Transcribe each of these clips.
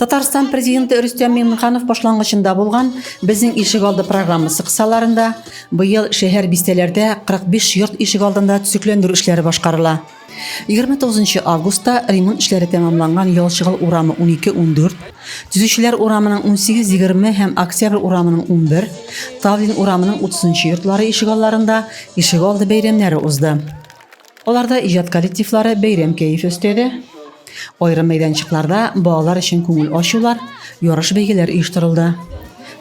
Татарстан Президенты Рөстәм Миңнеханов башлангычында булган Безнең ишегалды программасы кысаларында быел шәһәр бистәләрдә 45 йорт ишегалдында төзекләндерү эшләре башкарыла. 29 августта ремонт эшләре тәмамланган Ялчыгыл урамы 12-14, Төзүчеләр урамының 18-20 һәм Октябрь урамының 11, Тавлин урамының 30 йортлары ишегалларында ишегалды бәйрәмнәре узды. Аларда иҗат коллективлары бәйрәм кәефе өстәде. Аерым мәйданчыкларда балалар өчен күңел ачулар, ярыш-бәйгеләр оештырылды.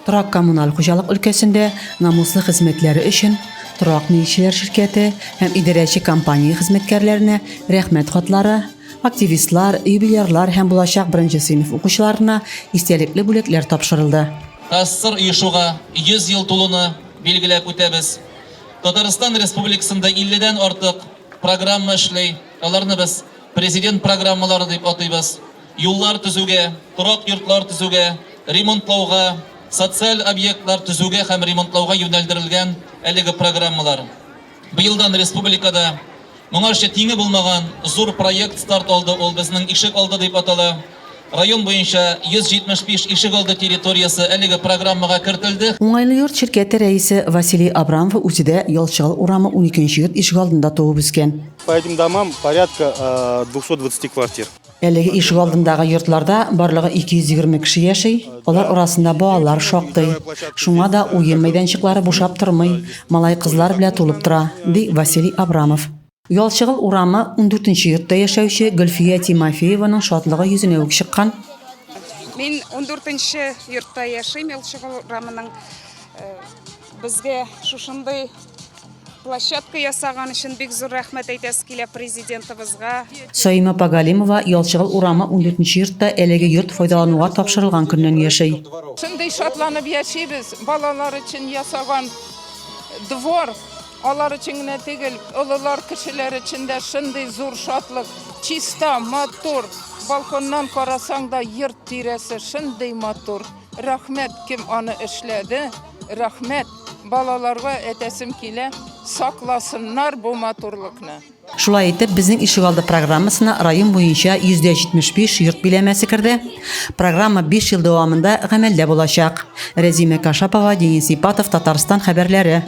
Торак-коммуналь хуҗалык өлкәсендә намуслы хезмәтләре өчен торак нигезчеләр ширкәте һәм идарәче компания хезмәткәрләренә рәхмәт хатлары, активистлар, юбилярлар һәм булачак беренче сыйныф укучыларына истәлекле бүләкләр тапшырылды. ТАССР оешуга 100 ел тулуны билгеләп үтәбез. Татарстан Республикасында 50 дән артык программа эшли. Аларны без президент программалары дип атыйбыз. Юллар төзүгә, торак йортлар төзүгә, ремонтлауга, социаль объектлар төзүгә һәм ремонтлауга юнәлдерелгән әлеге программалар. Быелдан республикада Моңарчы тиңе булмаган зур проект старт алды, ул Безнең ишек алды дип атала. Район буенча 175 ишек алды территориясе әлеге программага кертелде. Уңайлы йорт ширкәте рәисе Василий Абрамов үзе дә Ялчыгыл урамы уникенче йорт ишегалдында туып үскән. По этим домам порядка 220 квартир. Әлеге ишегалдындагы йортларда барлыгы 220 кеше яши, алар арасында балалар шактый. Шуңа да уен мәйданчыклары бушап тормый, малай-кызлар белән тулып тора, ди Василий Абрамов. Ялчыгыл урамы ундүртенче йортта яшәүче Гөлфия Тимофееваның шатлыгы йөзенә үк чыккан. Мин ундүртенче йортта яшим, Ялчыгыл урамының. Безгә шушындый Площадка ясаган өчен бик зур рәхмәт әйтәсе килә президентыбызга. Саимә апа Галимова Ялчыгыл урамы ундүртенче йортта әлеге йорт файдалануга тапшырылган көннән яши. Шундый шатланып яшибез, балалар өчен ясаган двор, алар өчен генә түгел, олылар кешеләр өчен дә шундый зур шатлык. Чиста, матур, балконнан карасаң да йорт тирәсе шундый матур. Рәхмәт, кем аны эшләде, рәхмәт. Балаларга әйтәсем килә, сакласыннар бу матурлыкны. Шулай итеп, Безнең ишегалды программасына район буенча 75 йорт биләмәсе керде. Программа биш ел дәвамында гамәлдә булачак. Рәзимә Кашапова, Денис Ипатов, Татарстан хәбәрләре.